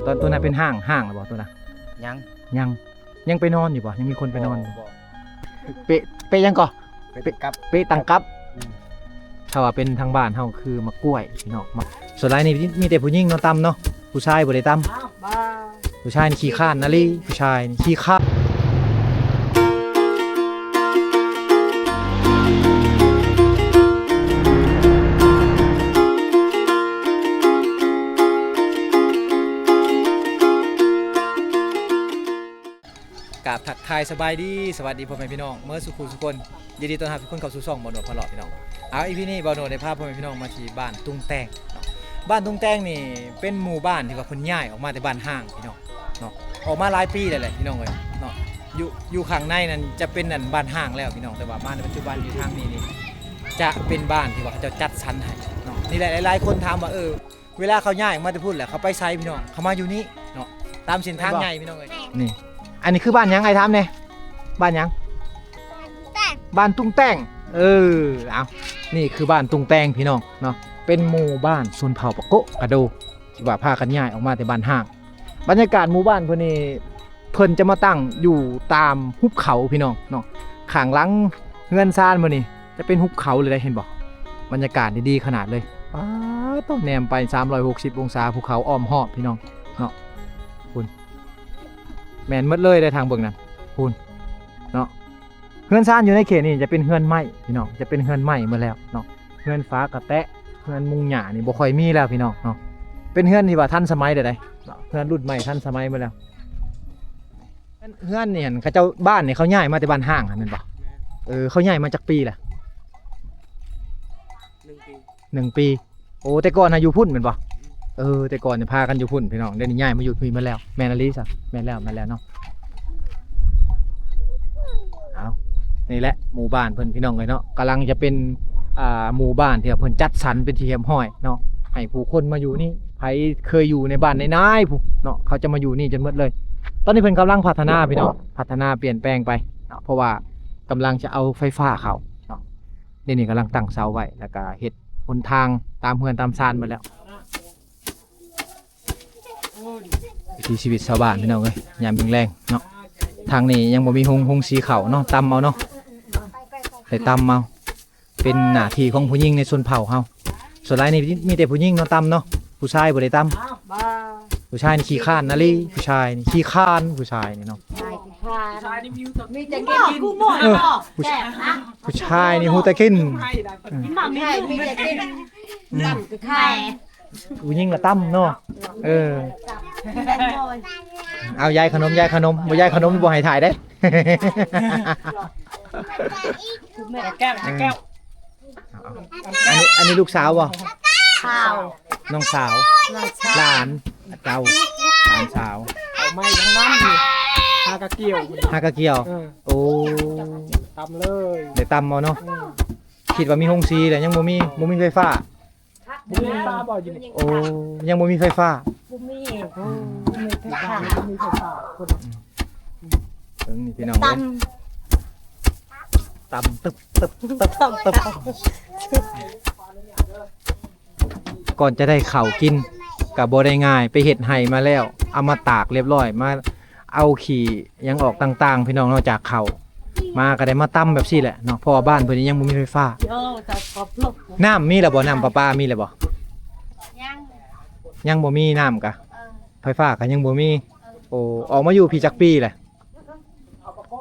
ຕອນ ໂຕນັ້ນເປັນຮ້າງ ຮ້າງແລ້ວບໍ່ໂຕນັ້ນ? ຍັງ ຍັງ ຍັງໄປນອນຢູ່ບໍ່? ຍັງມີຄົນໄປນອນຢູ່? ບໍ່ ເປະ ເປະຫຍັງເກາະ? ເປະຕັງກັບ ເປະ ເປະຕັງກັບ ອືມ ຖ້າວ່າເປັນທາງບ້ານເຮົາຄືໝາກກ້ວຍພີ່ນ້ອງ ໝາກ ສ່ວນຫຼາຍນີ້ມີແຕ່ຜູ້ຍິງເນາະຕຳເນາະ ຜູ້ຊາຍບໍ່ໄດ້ຕຳ ຜູ້ຊາຍນີ້ຂີ້ຄ້ານອີ່ຫຼີ ຜູ້ຊາຍນີ້ຂີ້ຄ້ານ. ກາບທັກທາຍສະບາຍດີ ສະຫວັດດີພໍ່ແມ່ພີ່ນ້ອງເໝິດສູ່ຜູ້ສູ່ຄົນ ຍິນດີຕ້ອນຮັບທຸກຄົນເຂົ້າສູ່ຊ່ອງບ່າວໂນດພາເລາະພີ່ນ້ອງ. ເອົາ ອີພີນີ້ບ່າວໂນດໄດ້ພາພໍ່ແມ່ພີ່ນ້ອງມາທີ່ບ້ານຕຸງແຕງເນາະ. ບ້ານຕຸງແຕງນີ້ເປັນໝູ່ບ້ານທີ່ວ່າເພິ່ນຍ້າຍອອກມາແຕ່ບ້ານຮ້າງພີ່ນ້ອງເນາະ ອອກມາຫຼາຍປີແລ້ວແຫຼະພີ່ນ້ອງເອີຍເນາະ. ຢູ່ ຢູ່ຂ້າງໃນນັ້ນຈະເປັນອັນບ້ານຮ້າງແລ້ວພີ່ນ້ອງ ແຕ່ວ່າມາໃນປັດຈຸບັນຢູ່ທາງນີ້ນີ້ ຈະເປັນບ້ານທີ່ວ່າເຂົາເຈົ້າຈັດສັນໃຫ້ເນາະ. ນີ້ແຫຼະ ຫຼາຍໆຄົນຖາມວ່າ ເອີ ເວລາເຂົາຍ້າຍອອກມາແຕ່ພຸ້ນແຫຼະ ເຂົາໄປໃສພີ່ນ້ອງ? ເຂົາມາຢູ່ນີ້ເນາະ ຕາມເສັ້ນທາງໃຫຍ່ພີ່ນ້ອງເອີຍ. ນີ້ ອັນນີ້ຄືບ້ານຫຍັງ? ອ້າຍຖາມແດ່ ບ້ານຫຍັງ? ບ້ານຕຸງແຕງ. ເອີ ເອົາ ນີ້ຄືບ້ານຕຸງແຕງພີ່ນ້ອງເນາະ ເປັນໝູ່ບ້ານຊົນເຜົ່າປະໂກະກະໂດ ທີ່ວ່າພາກັນຍ້າຍອອກມາແຕ່ບ້ານຮ້າງ. ບັນຍາກາດໝູ່ບ້ານເພິ່ນນີ້ ເພິ່ນຈະມາຕັ້ງຢູ່ຕາມຫຸບເຂົາພີ່ນ້ອງເນາະ. ຂ້າງຫຼັງເຮືອນຊານເພິ່ນນີ້ຈະເປັນຫຸບເຂົາເລີຍ ເຫັນບໍ່? ບັນຍາກາດນີ້ດີຂະໜາດເລີຍ. ປາດໂທ້ ແນມໄປສາມຮ້ອຍຫົກສິບອົງສາ ພູເຂົາອ້ອມຮອບພີ່ນ້ອງເນາະ. ພຸ້ນ ແມ່ນໝົດເລີຍເດ້ທາງເບື້ອງນັ້ນ ພຸ້ນເນາະ. ເຮືອນຊານຢູ່ໃນເຂດນີ້ຈະເປັນເຮືອນໄມ້ພີ່ນ້ອງ ຈະເປັນເຮືອນໄມ້ໝົດແລ້ວເນາະ. ເຮືອນຝາກະແຕະ ເຮືອນມຸງຫຍ້ານີ້ບໍ່ຄ່ອຍມີແລ້ວພີ່ນ້ອງເນາະ. ເປັນເຮືອນທີ່ວ່າທັນສະໄໝແລ້ວໃດ໋ ເຮືອນລຸ້ນໃໝ່ທັນສະໄໝໝົດແລ້ວ. ເຮືອນ ເຮືອນນີ້ຫັ້ນ ເຂົາເຈົ້າ ບ້ານນີ້ເຂົາຍ້າຍມາແຕ່ບ້ານຮ້າງຫັ້ນແມ່ນບໍ່? ແມ່ນ. ເອີ ເຂົາຍ້າຍມາຈັກປີແລ້ວ? ໜຶ່ງປີ ໜຶ່ງປີ. ໂອ້ ແຕ່ກ່ອນນະຢູ່ພຸ້ນແມ່ນບໍ່? ເອີ ແຕ່ກ່ອນນີ້ພາກັນຢູ່ພຸ້ນພີ່ນ້ອງ ດຽວນີ້ຍ້າຍມາຢູ່ພີ້ໝົດແລ້ວ. ແມ່ນອີ່ຫຼີຊະ ແມ່ນແລ້ວ ແມ່ນແລ້ວເນາະ. ເອົາ ນີ້ແຫຼະໝູ່ບ້ານເພິ່ນພີ່ນ້ອງເອີຍເນາະ ກຳລັງຈະເປັນ ອ່າ ໝູ່ບ້ານທີ່ວ່າເພິ່ນຈັດສັນເປັນທີ່ຮຽບຮ້ອຍເນາະ ໃຫ້ຜູ້ຄົນມາຢູ່ນີ້ ໃຜເຄີຍຢູ່ໃນບ້ານນາຍໆ ພຸ້ນເນາະ ເຂົາຈະມາຢູ່ນີ້ຈົນໝົດເລີຍ. ຕອນນີ້ເພິ່ນກຳລັງພັດທະນາພີ່ນ້ອງ ພັດທະນາປ່ຽນແປງໄປເນາະ ເພາະວ່າກຳລັງຈະເອົາໄຟຟ້າເຂົ້າເນາະ. ດຽວນີ້ກຳລັງຕັ້ງເສົາໄວ້ ແລ້ວກະເຮັດຫົນທາງຕາມເຮືອນຕາມຊານໝົດແລ້ວ. ວິຖີຊີວິດຊາວບ້ານພີ່ນ້ອງເອີຍ ຍາມແລງໆເນາະ. ທາງນີ້ຍັງບໍ່ມີໂຮງ ໂຮງສີເຂົ້າເນາະ ຕຳເອົາເນາະ ໄດ້ຕຳເອົາ ເປັນໜ້າທີ່ຂອງຜູ້ຍິງໃນຊົນເຜົ່າເຮົາ. ສ່ວນຫຼາຍນີ້ມີແຕ່ຜູ້ຍິງເນາະຕຳເນາະ ຜູ້ຊາຍບໍ່ໄດ້ຕຳ. ບໍ່ ຜູ້ຊາຍນີ້ຂີ້ຄ້ານອີ່ຫຼີ ຜູ້ຊາຍນີ້ຂີ້ຄ້ານ ຜູ້ຊາຍນີ້ເນາະ. ຜູ້ຊາຍນີ້ມີແຕ່ກິນ ເອີ ຜູ້ຊາຍ ຜູ້ຊາຍນີ້ຮູ້ແຕ່ກິນ. ອືມ ຜູ້ຍິງລະຕຳເນາະ. ເອີ ເອົາ ຢາຍຂະໜົມ ຢາຍຂະໜົມ ບໍ່ຢາຍຂະໜົມບໍ່ໃຫ້ຖ່າຍເດ້. ແກ້ວ ແກ້ວ ອັນນີ້ ອັນນີ້ລູກສາວບໍ່? ສາວ ນ້ອງສາວ ນ້ອງສາວ ຫຼານ ເຈົ້າ ຫຼານສາວ. ເອົາໄມ້ທັງນັ້ນນີ້ ຫາກະກ່ຽວ ຫາກະກ່ຽວ. ເອີ ໂອ້ ຕຳເລີຍ ໄດ້ຕຳເອົາເນາະ. ເອີ ຄິດວ່າມີໂຮງສີແລ້ວ ຍັງບໍ່ມີ ບໍ່ມີໄຟຟ້າ. ບໍ່ມີໄຟຟ້າບໍ່ຢູ່ນີ້? ໂອ້ ຍັງບໍ່ມີໄຟຟ້າ. ບໍ່ມີ ອືມ ບໍ່ມີໄຟຟ້າ ບໍ່ມີໄຟຟ້າຄົນ. ອືມ ເບິ່ງນີ້ພີ່ນ້ອງເອີຍ ຕຳ ຕຳຕຶບຕຶບຕຶບຕຶບ. ກ່ອນຈະໄດ້ເຂົ້າກິນກະບໍ່ໄດ້ງ່າຍ ໄປເຮັດໄຮ່ມາແລ້ວ ເອົາມາຕາກລຽບຮ້ອຍ ມາເອົາຂີ້ຫຍັງອອກຕ່າງໆ ພີ່ນ້ອງເນາະ ຈາກເຂົ້າ ມາກະໄດ້ມາຕຳແບບຊີ້ແຫຼະເນາະ ເພາະວ່າບ້ານເພິ່ນນີ້ຍັງບໍ່ມີໄຟຟ້າ. ນ້ຳມີແລ້ວບໍ່? ນ້ຳປະປາມີແລ້ວບໍ່? ຍັງ ຍັງບໍ່ມີນ້ຳກະ ເອີ ໄຟຟ້າກະຍັງບໍ່ມີ. ເອີ ໂອ້ ອອກມາຢູ່ພີ້ຈັກປີແລ້ວ?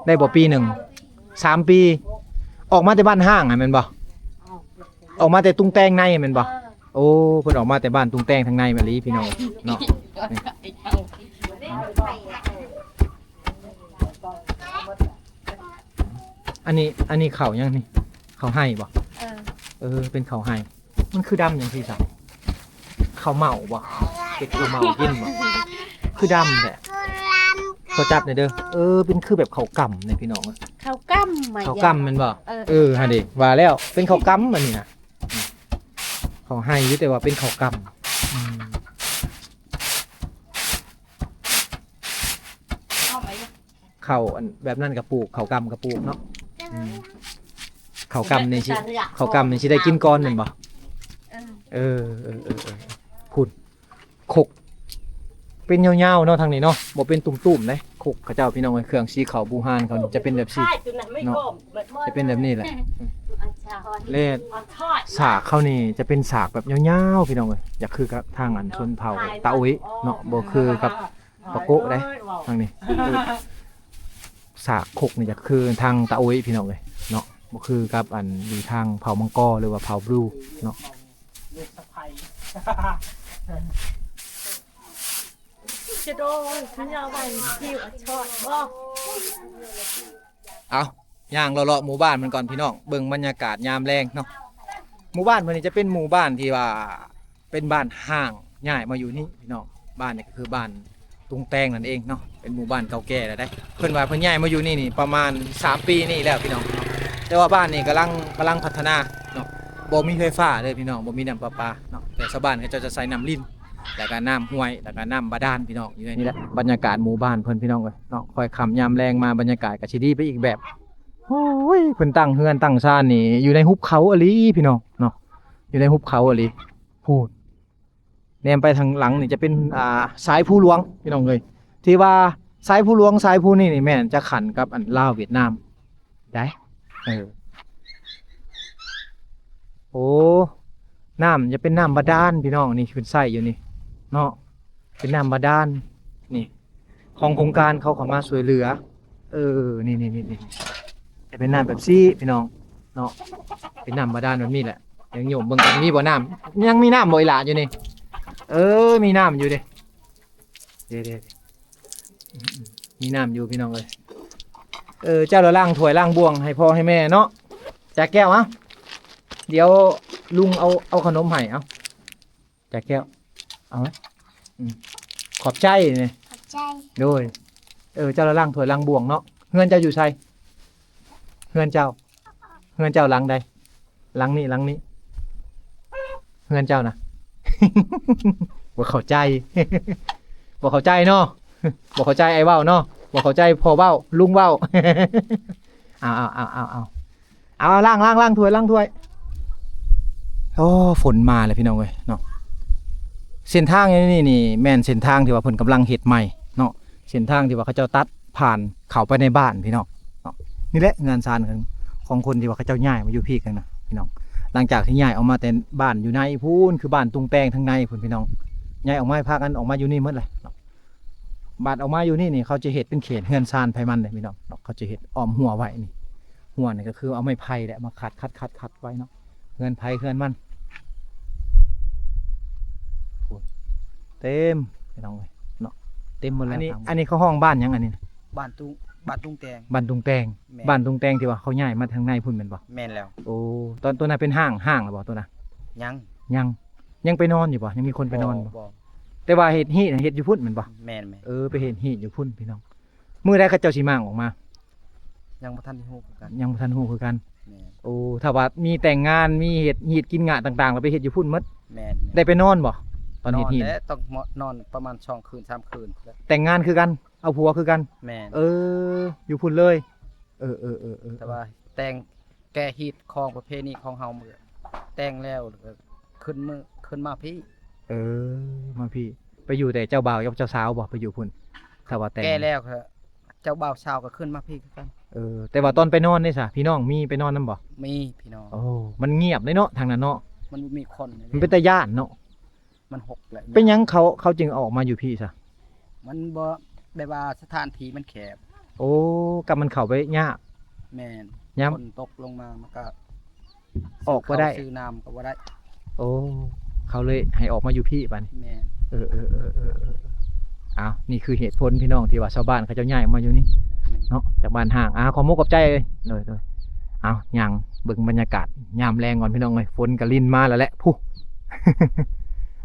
ໄດ້ບໍ່ປີໜຶ່ງ? ສາມປີ. ອອກມາແຕ່ບ້ານຮ້າງຫັ້ນແມ່ນບໍ່? ອອກມາແຕ່ຕຸງແຕງໃນແມ່ນບໍ່? ເອີ ໂອ້ ເພິ່ນອອກມາແຕ່ບ້ານຕຸງແຕງທາງໃນມາລີພີ່ນ້ອງເນາະ. ອັນນີ້ ອັນນີ້ເຂົ້າຫຍັງນີ້? ເຂົ້າໄຮ່ບໍ່? ເອີ ເອີ ເປັນເຂົ້າໄຮ່. ມັນຄືດຳຫຍັງຊີ້ຊະ? ເຂົ້າເໝົາບໍ່? ເຮັດເຂົ້າເໝົາກິນບໍ່? ຄືດຳແທ້. ຂໍຈັບໜ່ອຍເດີ. ເອີ ເປັນຄືແບບເຂົ້າກຳນີ້ພີ່ນ້ອງ. ເຂົ້າກຳ ເຂົ້າກຳແມ່ນບໍ່? ເອີ ເອີ ຫັ້ນເດ ວ່າແລ້ວ ເປັນເຂົ້າກຳອັນນີ້ນະ. ເຂົ້າໄຮ່ຢູ່ ແຕ່ວ່າເປັນເຂົ້າກຳ. ອືມ. ເຂົ້າອັນແບບນັ້ນກໍປູກ ເຂົ້າກ້ຳກໍປູກເນາະ. ອືມ ເຂົ້າກ້ຳນີ້ຊິ ເຂົ້າກ້ຳນີ້ຊິໄດ້ກິນກ່ອນແມ່ນບໍ່? ເອີ ເອີ ເອີ ເອີ ພຸ້ນ ຄົກເປັນຍາວໆເນາະ ທາງນີ້ເນາະ ບໍ່ເປັນຕຸ້ມໆເດ້ ຄົກເຂົາເຈົ້າ ພີ່ນ້ອງເອີຍ. ເຄື່ອງສີຂາວບູຮານເຂົານີ້ຈະເປັນແບບຊີ້ເນາະ ຈະເປັນແບບນີ້ແຫຼະ. ແລະສາກເຂົານີ້ຈະເປັນສາກແບບຍາວໆ ພີ່ນ້ອງເອີຍ. ຢາກຄືກັບທາງອັນຊົນເຜົ່າຕາໂອ້ຍເນາະ ບໍ່ຄືກັບປາໂກະເດ້ ທາງນີ້. ສາກຄົກນີ້ຈະຄືທາງຕາໂອ້ຍ ພີ່ນ້ອງເອີຍເນາະ ບໍ່ຄືກັບອັນຢູ່ທາງເຜົ່າມັງກໍ ຫຼືວ່າເຜົ່າບລູເນາະ. ຈະໂດນເຂົາເຈົ້າໄວ້ທີ່ອາຊອດບໍ່? ເອົາ ຍ່າງເລາະໆໝູ່ບ້ານມັນກ່ອນ ພີ່ນ້ອງ ເບິ່ງບັນຍາກາດຍາມແລງເນາະ. ໝູ່ບ້ານເພິ່ນນີ້ຈະເປັນໝູ່ບ້ານທີ່ວ່າເປັນບ້ານຮ້າງ ຍ້າຍມາຢູ່ນີ້ ພີ່ນ້ອງ. ບ້ານນີ້ກໍຄືບ້ານຕຸງແຕງນັ້ນເອງເນາະ ເປັນໝູ່ບ້ານເກົ່າແກ່ແລ້ວເດ້. ເພິ່ນວ່າເພິ່ນຍ້າຍມາຢູ່ນີ້ນີ້ປະມານສາມປີນີ້ແລ້ວ ພີ່ນ້ອງເນາະ. ແຕ່ວ່າບ້ານນີ້ກຳລັງ ກຳລັງພັດທະນາເນາະ ບໍ່ມີໄຟຟ້າເດີ ພີ່ນ້ອງ ບໍ່ມີນ້ຳປະປາເນາະ ແຕ່ຊາວບ້ານເຂົາເຈົ້າຈະໃຊ້ນ້ຳລິນ ແລ້ວກໍນ້ຳຫ້ວຍ ແລ້ວກໍນ້ຳບາດານ ພີ່ນ້ອງ. ຢູ່ໃນນີ້ແຫຼະບັນຍາກາດໝູ່ບ້ານເພິ່ນ ພີ່ນ້ອງເອີຍເນາະ. ຄ່ອຍຄ່ຳຍາມແລງມາ ບັນຍາກາດກໍຊິດີໄປອີກແບບ. ໂອ້ຍ ເພິ່ນຕັ້ງເຮືອນຕັ້ງຊານນີ້ຢູ່ໃນຫຸບເຂົາອີ່ຫຼີ ພີ່ນ້ອງເນາະ ຢູ່ໃນຫຸບເຂົາອີ່ຫຼີ. ພຸ້ນ ແນມໄປທາງຫຼັງນີ້ຈະເປັນ ອ່າ ຊາຍພູຫຼວງ ພີ່ນ້ອງເອີຍ. ທີ່ວ່າຊາຍພູຫຼວງ ຊາຍພູນີ້ນີ້ແມ່ນຈະຂັ້ນກັບອັນລາວຫວຽດນາມ ໄດ້ ເອີ ໂອ້ ນ້ຳຈະເປັນນ້ຳບາດານ ພີ່ນ້ອງ ນີ້ເພິ່ນໃຊ້ຢູ່ນີ້ເນາະ ເປັນນ້ຳບາດານນີ້ ຂອງໂຄງການເຂົາເຂົ້າມາຊ່ວຍເຫຼືອ. ເອີ ນີ້ໆໆ ຈະເປັນນ້ຳແບບຊີ້ ພີ່ນ້ອງເນາະ ເປັນນ້ຳບາດານແບບນີ້ແຫຼະ. ຍັງໂຍມເບິ່ງກັນ ມີບໍ່ນ້ຳ ຍັງມີນ້ຳບໍ່ອີ່ຫຼ້າຢູ່ນີ້? ເອີ ມີນ້ຳຢູ່ເດ້ ເດ້ໆ ມີນ້ຳຢູ່ ພີ່ນ້ອງເອີຍ. ເອີ ເຈົ້າລະລ້າງຖ້ວຍລ້າງບ່ວງໃຫ້ພໍ່ໃຫ້ແມ່ເນາະ. ຈາແກ້ວ ເອົາ ດຽວລຸງເອົາ ເອົາຂະໜົມໃຫ້ ເອົາ ຈາແກ້ວ ເອົາ ອືມ ຂອບໃຈ ຂອບໃຈ ໂດຍ. ເອີ ເຈົ້າລະລ້າງຖ້ວຍລ້າງບ່ວງເນາະ. ເຮືອນເຈົ້າຢູ່ໃສ? ເຮືອນເຈົ້າ ເຮືອນເຈົ້າຫຼັງໃດ? ຫຼັງນີ້ ຫຼັງນີ້ ເຮືອນເຈົ້ານະ. ບໍ່ເຂົ້າໃຈ ບໍ່ເຂົ້າໃຈເນາະ ບໍ່ເຂົ້າໃຈອ້າຍເວົ້າເນາະ ບໍ່ເຂົ້າໃຈພໍ່ເວົ້າ ລຸງເວົ້າ. ເອົາໆໆໆໆ ເອົາ ລ້າງ ລ້າງ ລ້າງຖ້ວຍ ລ້າງຖ້ວຍ. ໂອ້ ຝົນມາແລ້ວ ພີ່ນ້ອງເອີຍເນາະ. ເສັ້ນທາງຢູ່ນີ້ນີ້ແມ່ນເສັ້ນທາງທີ່ວ່າເພິ່ນກຳລັງເຮັດໃໝ່ເນາະ ເສັ້ນທາງທີ່ວ່າເຂົາເຈົ້າຕັດຜ່ານເຂົ້າໄປໃນບ້ານ ພີ່ນ້ອງເນາະ. ນີ້ແຫຼະເຮືອນຊານຂອງ ຂອງຄົນທີ່ວ່າເຂົາເຈົ້າຍ້າຍມາຢູ່ພີ້ກັນນະ ພີ່ນ້ອງ. ຫຼັງຈາກທີ່ຍ້າຍອອກມາແຕ່ບ້ານຢູ່ໃນພຸ້ນ ຄືບ້ານຕຸງແຕງທາງໃນພຸ້ນ ພີ່ນ້ອງ ຍ້າຍອອກມາ ພາກັນອອກມາຢູ່ນີ້ໝົດແຫຼະເນາະ. ບາດອອກມາຢູ່ນີ້ນີ້ ເຂົາຈະເຮັດເປັນເຂດເຮືອນຊານໃຜມັນເດ້ ພີ່ນ້ອງເນາະ. ເຂົາຈະເຮັດອ້ອມຮົ້ວໄວ້ນີ້ ຮົ້ວນີ້ກໍຄືເອົາໄມ້ໄຜ່ແຫຼະມາຂັດໆໆໄວ້ເນາະ ເຮືອນໃຜເຮືອນມັນ. ໂອ້ ເຕັມ ພີ່ນ້ອງເອີຍເນາະ ເຕັມໝົດແລ້ວ. ອັນນີ້ ອັນນີ້ເຂົາຮ້ອງບ້ານຫຍັງອັນນີ້? ບ້ານຕຸງ ບ້ານຕຸງແຕງ ບ້ານຕຸງແຕງ. ແມ່ນ ບ້ານຕຸງແຕງທີ່ວ່າເຂົາຍ້າຍມາທາງໃນພຸ້ນແມ່ນບໍ່? ແມ່ນແລ້ວ. ໂອ້ ຕອນ ຕອນນັ້ນເປັນຮ້າງ ຮ້າງແລ້ວບໍ່ໂຕນັ້ນ? ຍັງ ຍັງ ຍັງໄປນອນຢູ່ບໍ່? ຍັງມີຄົນໄປນອນບໍ່? ບໍ່ ບໍ່ ແຕ່ວ່າເຮັດຮີດ ເຮັດຢູ່ພຸ້ນແມ່ນບໍ່? ແມ່ນໆ ເອີ ໄປເຮັດຮີດຢູ່ພຸ້ນ ພີ່ນ້ອງ. ມື້ໃດເຂົາເຈົ້າຊິມ້າງອອກມາ? ຍັງບໍ່ທັນໄດ້ຮູ້ຄືກັນ ຍັງບໍ່ທັນຮູ້ຄືກັນ. ແມ່ນ ໂອ້ ຖ້າວ່າມີແຕ່ງງານ ມີເຮັດຮີດກິນຫຍ້າຕ່າງໆ ແລ້ວໄປເຮັດຢູ່ພຸ້ນໝົດ. ແມ່ນໆ ໄດ້ໄປນອນບໍ່? ຕອນເຮັດຮີດ ນອນແລ້ວ ຕ້ອງນອນປະມານສອງຄືນສາມຄືນ. ແຕ່ງງານຄືກັນ ເອົາຜົວຄືກັນ? ແມ່ນ ເອີ ຢູ່ພຸ້ນເລີຍ. ເອີໆໆໆ ແຕ່ວ່າແຕ່ງ ແກ່ຮີດຂອງປະເພນີຂອງເຮົາ ແຕ່ງແລ້ວ ເອີ ຂຶ້ນເມືອ ຂຶ້ນມາພີ້. ເອີ ມາພີ້ ໄປຢູ່ແຕ່ເຈົ້າບ່າວກັບເຈົ້າສາວບໍ່? ໄປຢູ່ພຸ້ນ ຖ້າວ່າແຕ່ງ ແກ່ແລ້ວ ເຈົ້າບ່າວສາວກໍຂຶ້ນມາພີ້ຄືກັນ. ເອີ ແຕ່ວ່າຕອນໄປນອນເດ້ຊະ ພີ່ນ້ອງມີໄປນອນນຳບໍ່? ມີພີ່ນ້ອງ. ໂອ້ ມັນງຽບເດ້ເນາະ ທາງນັ້ນເນາະ ມັນບໍ່ມີຄົນ ມັນເປັນຕາຢ້ານເນາະ. ມັນຫົກແຫຼະ. ເປັນຫຍັງເຂົາ ເຂົາຈຶ່ງເອົາອອກມາຢູ່ພີ້ຊະ? ມັນບໍ່ ແບບວ່າສະຖານທີ່ມັນແຄບ. ໂອ້ ກັບມັນເຂົ້າໄປຍາກ. ແມ່ນ ຍາມຝົນຕົກລົງມາ ມັນກໍ ອອກບໍ່ໄດ້ ຊື້ເຂົ້າຊື້ນ້ຳກໍບໍ່ໄດ້. ໂອ້ ເຂົາເລີຍໃຫ້ອອກມາຢູ່ພີ້ບາດນີ້. ແມ່ນ ເອີໆໆໆ ເອົາ ນີ້ຄືເຫດຜົນ ພີ່ນ້ອງ ທີ່ວ່າຊາວບ້ານເຂົາເຈົ້າຍ້າຍອອກມາຢູ່ນີ້ ແມ່ນ ເນາະ ຈາກບ້ານຮ້າງ. ອາ ຂໍມຸກຂອບໃຈ. ໂດຍໆ ເອົາ ຍ່າງເບິ່ງບັນຍາກາດຍາມແລງກ່ອນ ພີ່ນ້ອງເອີຍ. ຝົນກໍລິນມາແລ້ວແຫຼະ ພຸ້ນ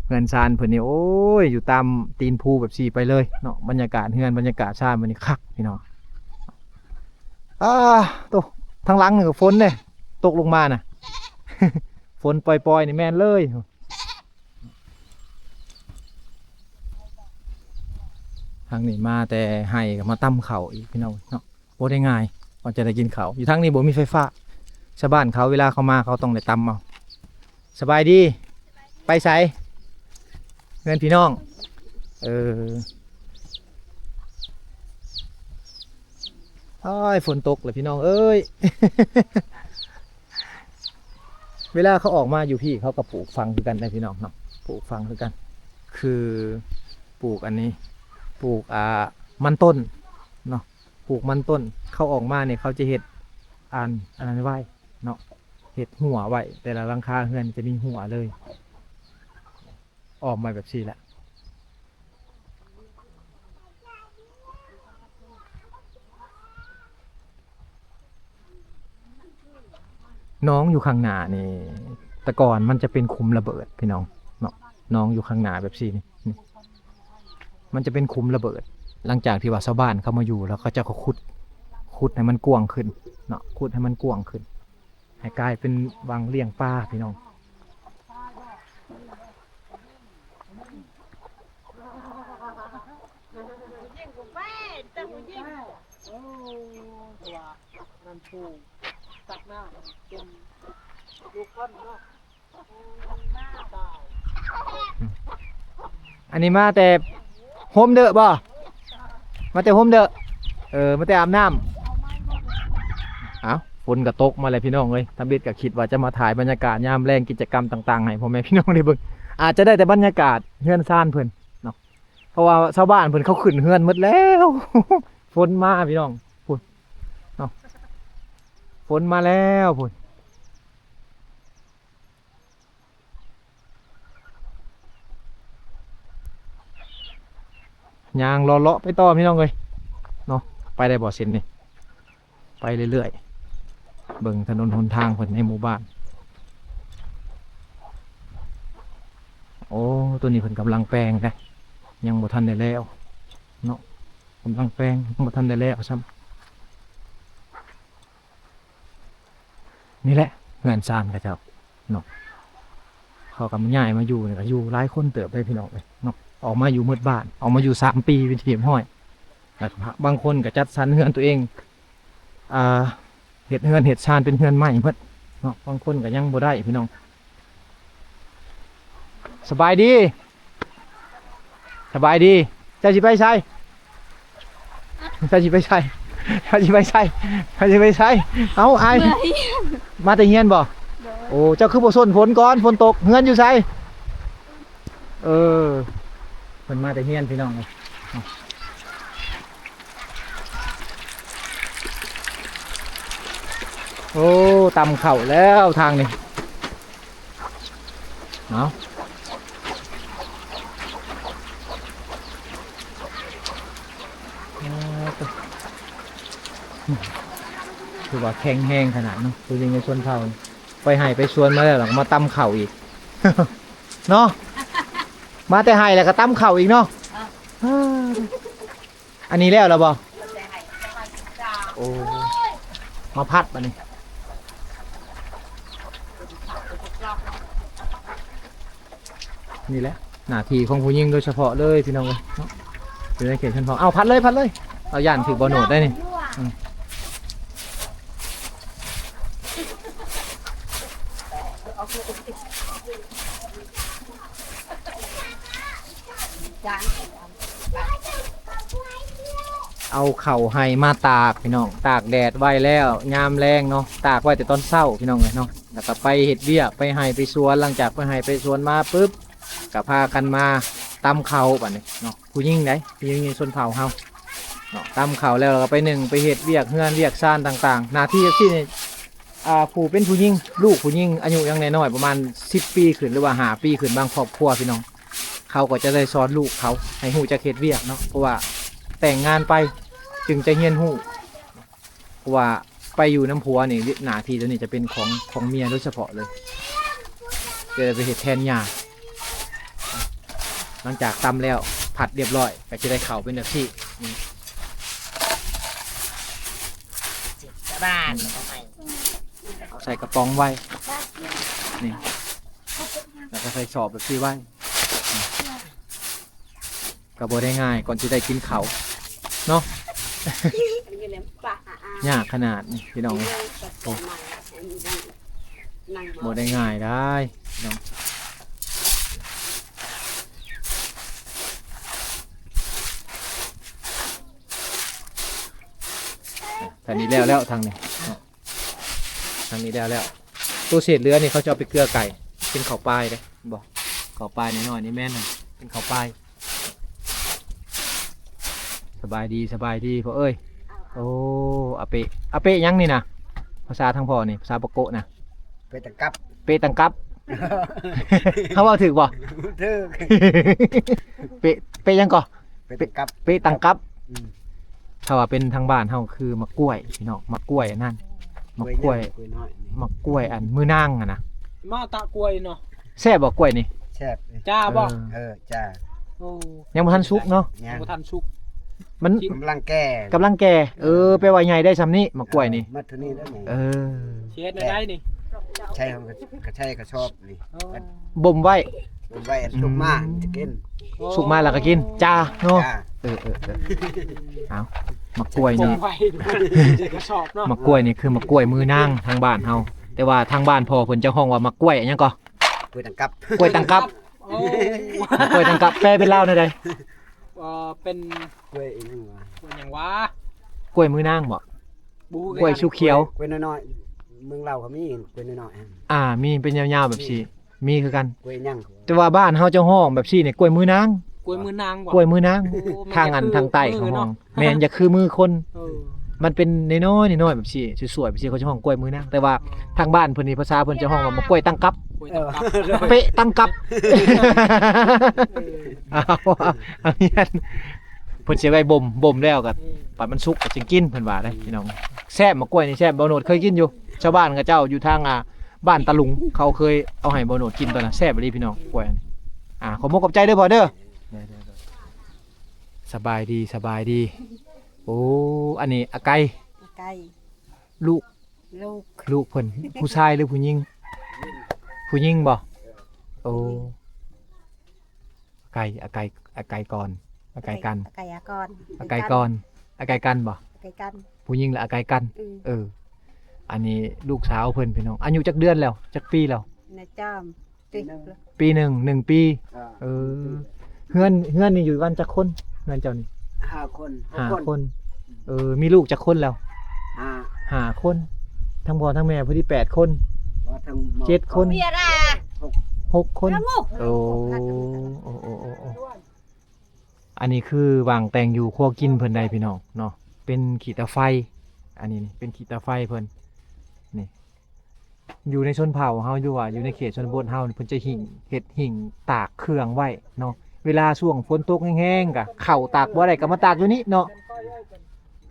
ເຮືອນຊານເພິ່ນນີ້ ໂອ້ຍ ຢູ່ຕາມຕີນພູແບບຊີ້ໄປເລີຍເນາະ. ບັນຍາກາດເຮືອນ ບັນຍາກາດຊານເພິ່ນນີ້ຄັກ ພີ່ນ້ອງ. ອາ ໂຕ ທາງຫຼັງນີ້ກໍຝົນເດ້ ຕົກລົງມານະ ຝົນປ່ອຍໆນີ້ແມ່ນເລີຍ. ທາງນີ້ມາແຕ່ໄຮ່ກໍມາຕຳເຂົ້າອີກ ພີ່ນ້ອງເນາະ. ບໍ່ໄດ້ງ່າຍ ວ່າຈະໄດ້ກິນເຂົ້າ. ຢູ່ທາງນີ້ບໍ່ມີໄຟຟ້າ. ຊາວບ້ານເຂົາເວລາເຂົາມາເຂົາຕ້ອງໄດ້ຕຳເອົາ. ສະບາຍດີ. ໄປໃສ? ເຮືອນພີ່ນ້ອງ. ເອີ. ໂອ້ຍ ຝົນຕົກແລ້ວພີ່ນ້ອງເອີຍ. ເວລາເຂົາອອກມາຢູ່ພີ້ ເຂົາກໍປູກຝັງຄືກັນເດ້ພີ່ນ້ອງເນາະ. ປູກຝັງຄືກັນ ຄືປູກອັນນີ້ ປູກ ອ່າ ມັນຕົ້ນເນາະ. ປູກມັນຕົ້ນ ເຂົາອອກມານີ້ ເຂົາຈະເຮັດອັນ ອັນນັ້ນໄວ້ເນາະ ເຮັດຮົ້ວໄວ້. ແຕ່ລະຫຼັງຄາເຮືອນຈະມີຮົ້ວເລີຍ ອ້ອມໄວ້ແບບຊີ້ແຫຼະ. ໜອງຢູ່ຂ້າງໜ້ານີ້ ແຕ່ກ່ອນມັນຈະເປັນຂຸມລະເບີດພີ່ນ້ອງເນາະ. ໜອງຢູ່ຂ້າງໜ້າແບບຊີ້ນີ້ ນີ້ ມັນຈະເປັນຂຸມລະເບີດ. ຫຼັງຈາກທີ່ວ່າຊາວບ້ານເຂົາມາຢູ່ແລ້ວ ເຂົາເຈົ້າກໍຂຸດ ຂຸດໃຫ້ມັນກວ້າງຂຶ້ນເນາະ ຂຸດໃຫ້ມັນກວ້າງຂຶ້ນ ໃຫ້ກາຍເປັນວັງລ້ຽງປາພີ່ນ້ອງ. ອັນນີ້ມາແຕ່ໂຮມເດີບໍ່? ມາແຕ່ໂຮມເດີ. ເອີ ມາແຕ່ອາບນ້ຳ. ອ້າວ ຝົນກໍຕົກມາແລ້ວພີ່ນ້ອງເອີຍ. ທຳອິດກໍຄິດວ່າຈະມາຖ່າຍບັນຍາກາດຍາມແລງ ກິດຈະກຳຕ່າງໆ ໃຫ້ພໍ່ແມ່ພີ່ນ້ອງໄດ້ເບິ່ງ. ອາດຈະໄດ້ແຕ່ບັນຍາກາດເຮືອນຊານເພິ່ນເນາະ ເພາະວ່າຊາວບ້ານເພິ່ນເຂົາຂຶ້ນເຮືອນໝົດແລ້ວ. ຝົນມາພີ່ນ້ອງ ພຸ້ນເນາະ ຝົນມາແລ້ວພຸ້ນ. ຍ່າງເລາະໆໄປຕໍ່ພີ່ນ້ອງເອີຍເນາະ. ໄປໄດ້ບໍ່ເສັ້ນນີ້? ໄປເລື້ອຍໆ ເບິ່ງຖະໜົນຫົນທາງເພິ່ນໃນໝູ່ບ້ານ. ໂອ້ ຕົວນີ້ເພິ່ນກຳລັງແປງເດ້ ຍັງບໍ່ທັນໄດ້ແລ້ວເນາະ. ກຳລັງແປງ ຍັງບໍ່ທັນໄດ້ແລ້ວຊ້ຳ. ນີ້ແຫຼະເຮືອນຊານເຂົາເຈົ້າເນາະ. ເຂົາກໍຍ້າຍມາຢູ່ນີ້ ກໍຢູ່ຫຼາຍຄົນເຕີບເດ້ພີ່ນ້ອງເອີຍເນາະ. ອອກມາຢູ່ໝົດບ້ານ ອອກມາຢູ່ສາມປີເປັນທີ່ຮຽບຮ້ອຍ. ແລ້ວກໍບາງຄົນກໍຈັດສັນເຮືອນຕົວເອງ ອ່າ ເຮັດເຮືອນເຮັດຊານເປັນເຮືອນໄມ້ໝົດເນາະ. ບາງຄົນກໍຍັງບໍ່ໄດ້ພີ່ນ້ອງ. ສະບາຍດີ ສະບາຍດີ. ເຈົ້າຊິໄປໃສ? ເຈົ້າຊິໄປໃສ? ເຈົ້າຊິໄປໃສ? ເຈົ້າຊິໄປໃສ? ເອົ້າ ອ້າຍ ເມື່ອຍ ມາແຕ່ຮຽນບໍ່? ໂດຍ. ໂອ້ ເຈົ້າຄືບໍ່ຊົນຝົນກ່ອນ? ຝົນຕົກ. ເຮືອນຢູ່ໃສ? ເອີ ເພິ່ນມາແຕ່ຮຽນພີ່ນ້ອງເອີຍ. ໂອ້ ຕຳເຂົ້າແລ້ວທາງນີ້. ເອົາ ຄືວ່າແຂງແຮງຂະໜາດເນາະ ຜູ້ຍິງໃນຊົນເຜົ່າ. ໄປໄຮ່ໄປສວນມາແລ້ວ ແລ້ວກໍມາຕຳເຂົ້າອີກເນາະ. ມາແຕ່ໄຮ່ແລ້ວກໍຕຳເຂົ້າອີກເນາະ. ເອີ ອັນນີ້ແລ້ວແລ້ວບໍ່? ໂອ້ ມາພັດບາດນີ້. ນີ້ແຫຼະໜ້າທີ່ຂອງຜູ້ຍິງໂດຍສະເພາະເລີຍພີ່ນ້ອງເອີຍເນາະ. ຢູ່ໃນເຂດຊົນເຜົ່າ. ເອົາ ພັດເລີຍ ພັດເລີຍ. ເອົາ ຢ້ານຖືກບໍ່ໂນດໄດ໋ນີ້. ອືມ. ເອົາເຂົ້າໄຮ່ມາຕາກພີ່ນ້ອງ ຕາກແດດໄວ້ແລ້ວ ຍາມແລງເນາະ ຕາກໄວ້ແຕ່ຕອນເຊົ້າພີ່ນ້ອງເອີຍເນາະ. ແລ້ວກໍໄປເຮັດວຽກ ໄປໄຮ່ໄປສວນ ຫຼັງຈາກໄປໄຮ່ໄປສວນມາປຶບ ກໍພາກັນມາຕຳເຂົ້າບາດນີ້ເນາະ. ຜູ້ຍິງໃດ໋ ຜູ້ຍິງໃນຊົນເຜົ່າເຮົາເນາະ ຕຳເຂົ້າແລ້ວ ແລ້ວກໍໄປໜຶ້ງ ໄປເຮັດວຽກເຮືອນວຽກຊານຕ່າງໆ. ໜ້າທີ່ຈັ່ງຊີ້ນີ້ ອ່າ ຜູ້ເປັນຜູ້ຍິງ ລູກຜູ້ຍິງອາຍຸຍັງນ້ອຍໆ ປະມານສິບປີຂຶ້ນ ຫຼືວ່າຫ້າປີຂຶ້ນ ບາງຄອບຄົວພີ່ນ້ອງ ເຂົາກໍຈະໄດ້ສອນລູກເຂົາໃຫ້ຮູ້ຈັກເຮັດວຽກເນາະ ເພາະວ່າແຕ່ງງານໄປຈຶ່ງຈະຮຽນຮູ້. ເພາະວ່າໄປຢູ່ນຳຜົວນີ້ ໜ້າທີ່ຕົວນີ້ຈະເປັນຂອງ ຂອງເມຍໂດຍສະເພາະເລີຍ ຈະໄດ້ໄປເຮັດແທນຍ່າ. ຫຼັງຈາກຕຳແລ້ວ ພັດຮຽບຮ້ອຍ ກໍຈະໄດ້ເຂົ້າເປັນແບບນີ້. ອືມ ເອົາໃສ່ກະປ໋ອງໄວ້ນີ້ ແລ້ວກໍໃສ່ສອບແບບນີ້ໄວ້. ກໍບໍ່ໄດ້ງ່າຍ ກ່ອນຊິໄດ້ກິນເຂົ້າເນາະ ຍາກຂະໜາດນີ້ພີ່ນ້ອງເອີຍ ໂອ້ ບໍ່ໄດ້ງ່າຍດາຍພີ່ນ້ອງ. ທາງນີ້ແລ້ວແລ້ວ ທາງນີ້ເນາະ ທາງນີ້ແລ້ວແລ້ວ. ໂຕເສດເຫຼືອນີ້ເຂົາຈະເອົາໄປເກືອໄກ່ ເປັນເຂົ້າປາຍເດ້ ເຫັນບໍ່? ເຂົ້າປາຍນ້ອຍໆນີ້ແມ່ນ ເປັນເຂົ້າປາຍ. ສະບາຍດີ ສະບາຍດີພໍ່ເອີຍ. ໂອ້ ອາເປະ ອາເປະຫຍັງນີ້ນະ? ພາສາທາງພໍ່ນີ້ ພາສາປາໂກະນະ ເປະຕັງກັບ ເປະຕັງກັບ. ເຮົາເວົ້າຖືກບໍ່? ຖືກ. ເປະ ເປະຫຍັງກໍ? ເປະຕັງກັບ ເປະຕັງກັບ. ອືມ ຖ້າວ່າເປັນທາງບ້ານເຮົາຄືໝາກກ້ວຍພີ່ນ້ອງ ໝາກກ້ວຍອັນນັ້ນ ໝາກກ້ວຍ ກ້ວຍນ້ອຍນີ້ ໝາກກ້ວຍອັນມືນາງຫັ້ນນະ. ມາຕະກ້ວຍເນາະ ແຊບບໍ່ກ້ວຍນີ້? ແຊບເດ້. ຈ້າບໍ່? ເອີ ເອີ ຈ້າ. ໂອ້ ຍັງບໍ່ທັນສຸກເນາະ ຍັງບໍ່ທັນສຸກ ມັນກຳລັງແກ່ ກຳລັງແກ່. ເອີ ແປວ່າໃຫຍ່ໄດ້ຊ່ຳນີ້ໝາກກ້ວຍນີ້ ເອີ ໝົດເທົ່ານີ້ແລ້ວນີ້. ເອີ ຊິເຮັດແນວໃດນີ້? ໃຊ້ ກໍໃຊ້ກະສອບນີ້ ໂອ້ ບົ່ມໄວ້ ບົ່ມໄວ້ ອືມ ສຸກມາຈະກິນ ໂອ້ ສຸກມາແລ້ວກໍກິນ ຈ້າເນາະ. ຈ້າ. ເອີ ເອີ ເອີ ເອົາ ໝາກກ້ວຍນີ້ ຈົ່ມໄວ້ ໃສ່ກະສອບເນາະ. ໝາກກ້ວຍນີ້ຄືໝາກກ້ວຍມືນາງທາງບ້ານເຮົາ ແຕ່ວ່າທາງບ້ານພໍ່ເພິ່ນຈະຮ້ອງວ່າໝາກກ້ວຍຫຍັງກໍ? ກ້ວຍຕັງກັບ ກ້ວຍຕັງກັບ. ໂອ້ ໝາກກ້ວຍຕັງກັບ ແປເປັນລາວແນວໃດ? ເອີ ເປັນກ້ວຍອີຫຍັງວະ ກ້ວຍຫຍັງວະ? ກ້ວຍມືນາງບໍ່? ບໍ່ຮູ້ ກ້ວຍສຸຂຽວ ກ້ວຍນ້ອຍໆ ເມືອງລາວກໍມີກ້ວຍນ້ອຍໆ. ອ່າ ມີເປັນຍາວໆແບບຊີ້ ມີຄືກັນ ກ້ວຍຫຍັງ? ແຕ່ວ່າບ້ານເຮົາຈະຮ້ອງແບບຊີ້ນີ້ ກ້ວຍມືນາງ ກ້ວຍມືນາງບໍ່? ກ້ວຍມືນາງ. ໂອ້ ທາງອັນ ທາງໃຕ້ເຂົາຮ້ອງ ແມ່ນຢາກຄືມືຄົນ ເອີ ມັນເປັນນ້ອຍໆ ນ້ອຍໆແບບຊີ້ ສວຍໆແບບຊີ້ ເຂົາຈະຮ້ອງກ້ວຍມືນາງ. ແຕ່ວ່າທາງບ້ານເພິ່ນນີ້ ພາສາເພິ່ນຈະຮ້ອງວ່າໝາກກ້ວຍຕັງກັບ ເອີ ເປະຕັງກັບ. ເອີ ເອົາ ເອົາ ເພິ່ນຊິໄວ້ບົ່ມ ບົ່ມແລ້ວກໍ ອືມ ປັດມັນສຸກກໍຈຶ່ງກິນ ເພິ່ນວ່າເດ້ ອືມ ພີ່ນ້ອງ. ແຊບໝາກກ້ວຍນີ້ແຊບ ບ່າວໂນດເຄີຍກິນຢູ່ ຊາວບ້ານເຂົາເຈົ້າຢູ່ທາງ ອ່າ ບ້ານຕາລຸງ ເຂົາເຄີຍເອົາໃຫ້ບ່າວໂນດກິນຕອນນັ້ນ ແຊບອີ່ຫຼີພີ່ນ້ອງ ກ້ວຍ. ອ່າ ຂໍມຸກຂອບໃຈເດີພໍ່ເດີ. ສະບາຍດີ ສະບາຍດີ. ໂອ້ ອັນນີ້ອາໄກ່ ອາໄກ່ ລູກ ລູກ ລູກເພິ່ນ ຜູ້ຊາຍຫຼືຜູ້ຍິງ? ຜູ້ຍິງບໍ່? ໂອ້ ອາໄກ່ ອາໄກ່ ອາໄກ່ກ່ອນ ອາໄກ່ກັນ ອາໄກ່ອາກອນ ອາໄກ່ກ່ອນ ອາໄກ່ກັນບໍ່? ອາໄກ່ກັນ ຜູ້ຍິງລະອາໄກ່ກັນ. ອືມ ເອີ ອັນນີ້ລູກສາວເພິ່ນພີ່ນ້ອງ ອາຍຸຈັກເດືອນແລ້ວ ຈັກປີແລ້ວ? ນາຈອມ ປີໜຶ່ງ ໜຶ່ງປີ. ເອີ ເຮືອນ ເຮືອນນີ້ຢູ່ກັນຈັກຄົນ? ເຮືອນເຈົ້ານີ້ ຫ້າຄົນ ຫ້າຄົນ. ເອີ ມີລູກຈັກຄົນແລ້ວ? ຫ້າ ຫ້າຄົນ. ທັງພໍ່ທັງແມ່ພໍດີແປດຄົນ ເຈັດຄົນ ຫົກຄົນ. ໂອ້ ໂອ້ ໂອ້ ໂອ້ ໂອ້ ອັນນີ້ຄືວາງແຕ່ງຢູ່ຄົວກິນເພິ່ນໄດ໋ພີ່ນ້ອງເນາະ ເປັນຂີ້ຕາໄຟ. ອັນນີ້ນີ້ເປັນຂີ້ຕາໄຟເພິ່ນນີ້. ຢູ່ໃນຊົນເຜົ່າເຮົາ ຫຼືວ່າຢູ່ໃນເຂດຊົນນະບົດເຮົາ ເພິ່ນຈະຫິ້ງ ເຮັດຫິ້ງຕາກເຄື່ອງໄວ້ເນາະ. ເວລາຊ່ວງຝົນຕົກແຮງໆ ກະເຂົ້າຕາກບໍ່ໄດ້ ກະມາຕາກຢູ່ນີ້ເນາະ.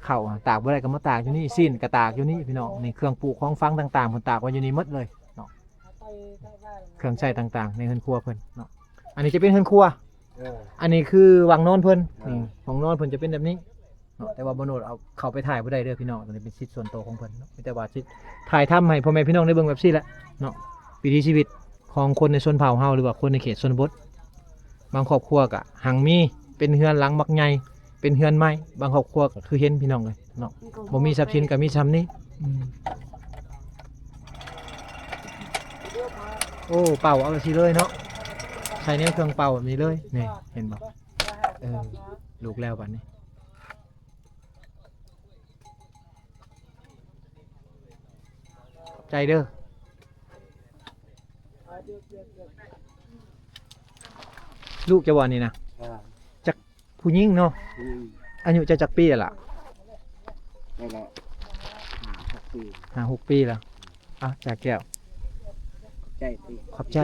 ເຂົ້າຕາກບໍ່ໄດ້ ກະມາຕາກຢູ່ນີ້ ຊີ້ນກະຕາກຢູ່ນີ້ພີ່ນ້ອງ. ນີ້ເຄື່ອງປູກຂອງຝັງຕ່າງໆ ເພິ່ນຕາກໄວ້ຢູ່ນີ້ໝົດເລີຍເນາະ ເຄື່ອງໃຊ້ຕ່າງໆ ໃນເຮືອນຄົວເພິ່ນເນາະ. ອັນນີ້ຈະເປັນເຮືອນຄົວ. ເອີ ອັນນີ້ຄືວັງນອນເພິ່ນ. ເອີ ນີ້ຫ້ອງນອນເພິ່ນຈະເປັນແບບນີ້ເນາະ ແຕ່ວ່າບໍ່ໂນດເອົາເຂົ້າໄປຖ່າຍບໍ່ໄດ້ເດີພີ່ນ້ອງ ອັນນີ້ເປັນສິດສ່ວນໂຕຂອງເພິ່ນເນາະ. ມີແຕ່ວ່າຊິຖ່າຍທຳໃຫ້ພໍ່ແມ່ພີ່ນ້ອງໄດ້ເບິ່ງແບບຊີ້ແຫຼະເນາະ ວິຖີຊີວິດຂອງຄົນໃນຊົນເຜົ່າເຮົາ ຫຼືວ່າຄົນໃນເຂດຊົນນະບົດ. ບາງຄອບຄົວກະຮັ່ງມີ ເປັນເຮືອນຫຼັງບັກໃຫຍ່ ເປັນເຮືອນໄມ້. ບາງຄອບຄົວກະຄືເຫັນພີ່ນ້ອງເອີຍເນາະ ບໍ່ມີຊັບສິນກະມີຊ່ຳນີ້. ອືມ ໂອ້ ເປົ່າເອົາຊີ້ເລີຍເນາະ ໃສ່ໃນເຄື່ອງເປົ່າແບບນີ້ເລີຍ. ນີ້ເຫັນບໍ່? ເອີ ລູກແລ້ວບາດນີ້ ຂອບໃຈເດີ. ລູກເຈົ້າບໍ່ນີ້ນະ? ເອີ ຈັກ ຜູ້ຍິງເນາະ. ອືມ ອາຍຸເຈົ້າຈັກປີແລ້ວລະ? ໄດ້ແລ້ວ ຫ້າຫົກປີ ຫ້າຫົກປີແລ້ວ. ອ່ະ ຈາແກ້ວ ຂອບໃຈຕິ ຂອບໃຈ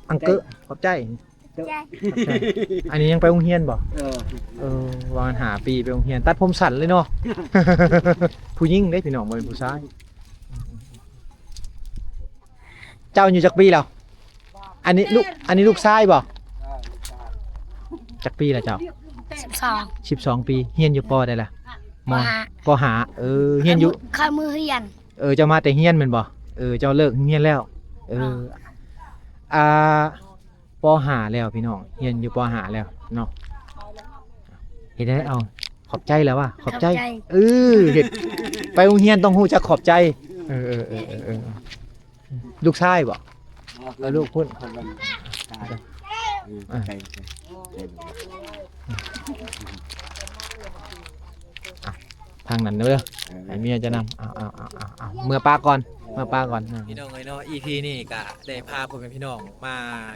ອັງເກີ ຂອບໃຈ ຂອບໃຈ. ອັນນີ້ຍັງໄປໂຮງຮຽນບໍ່? ເອີ ເອີ ວ່າຫັ້ນ ຫ້າປີໄປໂຮງຮຽນ ຕັດຜົມສັ້ນເລີຍເນາະ. ຜູ້ຍິງເດ້ພີ່ນ້ອງ ບໍ່ແມ່ນຜູ້ຊາຍ. ເຈົ້າອາຍຸຈັກປີແລ້ວ? ອັນນີ້ລູກ ອັນນີ້ລູກຊາຍບໍ່? ຈັກປີແລ້ວເຈົ້າ? ສິບສອງ ສິບສອງປີ. ຮຽນຢູ່ ປໍ ໃດລະ? ມໍ ປໍຫ້າ ປໍຫ້າ. ເອີ ຮຽນຢູ່ ເຂົ້າມື້ຮຽນ. ເອີ ເຈົ້າມາແຕ່ຮຽນແມ່ນບໍ່? ເອີ ເຈົ້າເລີກຮຽນແລ້ວ. ເອີ ອ່າ ປໍຫ້າແລ້ວພີ່ນ້ອງ ຮຽນຢູ່ປໍຫ້າແລ້ວເນາະ. ເຮັດໃຫ້ ເອົາ ຂອບໃຈແລ້ວວະ ຂອບໃຈ ຂອບໃຈ ເອີ ເຮັດ ໄປໂຮງຮຽນຕ້ອງຮູ້ຈັກຂອບໃຈ ເອີໆໆໆ ລູກຊາຍບໍ່? ເອີ ລູກພຸ້ນ ອ່າ ທາງນັ້ນເດີ ໃຫ້ເມຍຈະນຳ ເອົາໆໆໆ ເມືອປາກ່ອນ ເມືອປາກ່ອນ ພີ່ນ້ອງເອີຍເນາະ ອີພີນີ້ກະໄດ້ພາພໍ່ແມ່ພີ່ນ້ອງມາ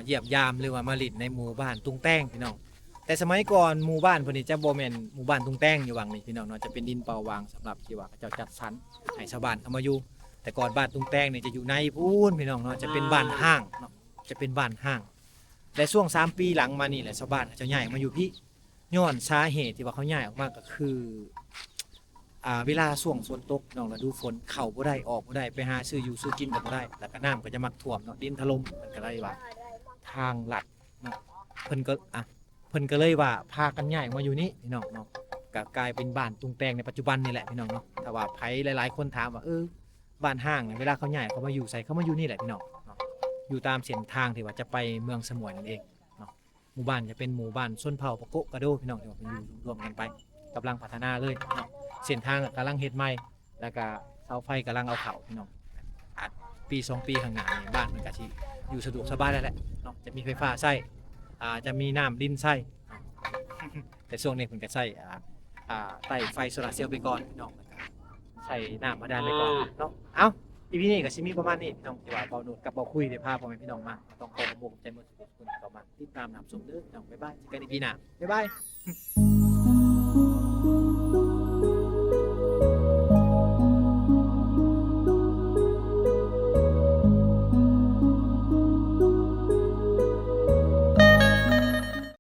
ຢ້ຽມຢາມ ຫຼືວ່າມາຫຼິ້ນໃນໝູ່ບ້ານຕຸງແຕງ ພີ່ນ້ອງ. ແຕ່ສະໄໝກ່ອນໝູ່ບ້ານເພິ່ນນີ້ຈະບໍ່ແມ່ນໝູ່ບ້ານຕຸງແຕງຢູ່ຫວ່າງນີ້ພີ່ນ້ອງເນາະ ຈະເປັນດິນເປົ່າຫວ່າງສຳລັບທີ່ວ່າເຂົາເຈົ້າຈັດສັນໃຫ້ຊາວບ້ານເຂົ້າມາຢູ່ ແຕ່ກ່ອນບ້ານຕຸງແຕງນີ້ຈະຢູ່ໃນພຸ້ນພີ່ນ້ອງເນາະ ຈະເປັນບ້ານຮ້າງເນາະ ຈະເປັນບ້ານຮ້າງ ແລະຊ່ວງສາມປີຫຼັງມານີ້ແຫຼະ ຊາວບ້ານເຂົາເຈົ້າຍ້າຍອອກມາຢູ່ພີ້ ຍ້ອນສາເຫດທີ່ວ່າເຂົາຍ້າຍອອກມາກໍຄື ອ່າ ເວລາຊ່ວງຝົນຕົກເນາະ ລະດູຝົນ ເຂົ້າບໍ່ໄດ້ ອອກບໍ່ໄດ້ ໄປຫາຊື້ຢູ່ຊື້ກິນກໍບໍ່ໄດ້ ແລ້ວກໍນ້ຳກໍຈະມັກຖ້ວມເນາະ ດິນຖະຫຼົ່ມ ເພິ່ນກໍເລີຍວ່າທາງລັດ ເນາະ ເພິ່ນກໍ ອ່ະ ເພິ່ນກໍເລີຍວ່າພາກັນຍ້າຍອອກມາຢູ່ນີ້ພີ່ນ້ອງເນາະ ກໍກາຍເປັນບ້ານຕຸງແຕງໃນປັດຈຸບັນນີ້ແຫຼະພີ່ນ້ອງເນາະ. ຖ້າວ່າໃຜຫຼາຍໆຄົນຖາມວ່າ ເອີ ບ້ານຮ້າງເວລາເຂົາຍ້າຍເຂົາມາຢູ່ໃສ ເຂົາມາຢູ່ນີ້ແຫຼະພີ່ນ້ອງເນາະ ຢູ່ຕາມເສັ້ນທາງທີ່ວ່າຈະໄປເມືອງສະໝວນນັ້ນເອງເນາະ. ໝູ່ບ້ານຈະເປັນໝູ່ບ້ານຊົນເຜົ່າປະໂກະກະໂດພີ່ນ້ອງ ທີ່ວ່າເພິ່ນຢູ່ລວມກັນໄປ ກຳລັງພັດທະນາເລີຍເນາະ ເສັ້ນທາງກໍກຳລັງເຮັດໃໝ່ ແລ້ວກະເສົາໄຟກຳລັງເອົາເຂົ້າພີ່ນ້ອງ ອາດປີສອງປີຂ້າງໜ້ານີ້ ບ້ານເພິ່ນກະຊິຢູ່ສະດວກສະບາຍແລ້ວແຫຼະເນາະ ຈະມີໄຟຟ້າໃຊ້ ອ່າ ຈະມີນ້ຳລິນໃຊ້ ແຕ່ຊ່ວງນີ້ເພິ່ນກະໃຊ້ ອ່າ ອ່າ ໃຕ້ໄຟໂຊລາເຊວໄປກ່ອນພີ່ນ້ອງ ແລ້ວກະໃຊ້ນ້ຳບາດານໄປກ່ອນເນາະ. ເອົ້າ ອີພີນີ້ກະຊິມີປະມານນີ້ພີ່ນ້ອງ ທີ່ວ່າເບົາໂນດກັບເບົາຄຸຍໄດ້ພາພໍ່ແມ່ພີ່ນ້ອງມາ ຕ້ອງຂໍຂອບອົກຂອບໃຈໝົດທຸກຄົນທີ່ເຂົ້າມາຕິດຕາມຮັບຊົມເດີພີ່ນ້ອງ ບາຍບາຍ ເຈີກັນອີພີໜ້າ ບາຍບາຍ.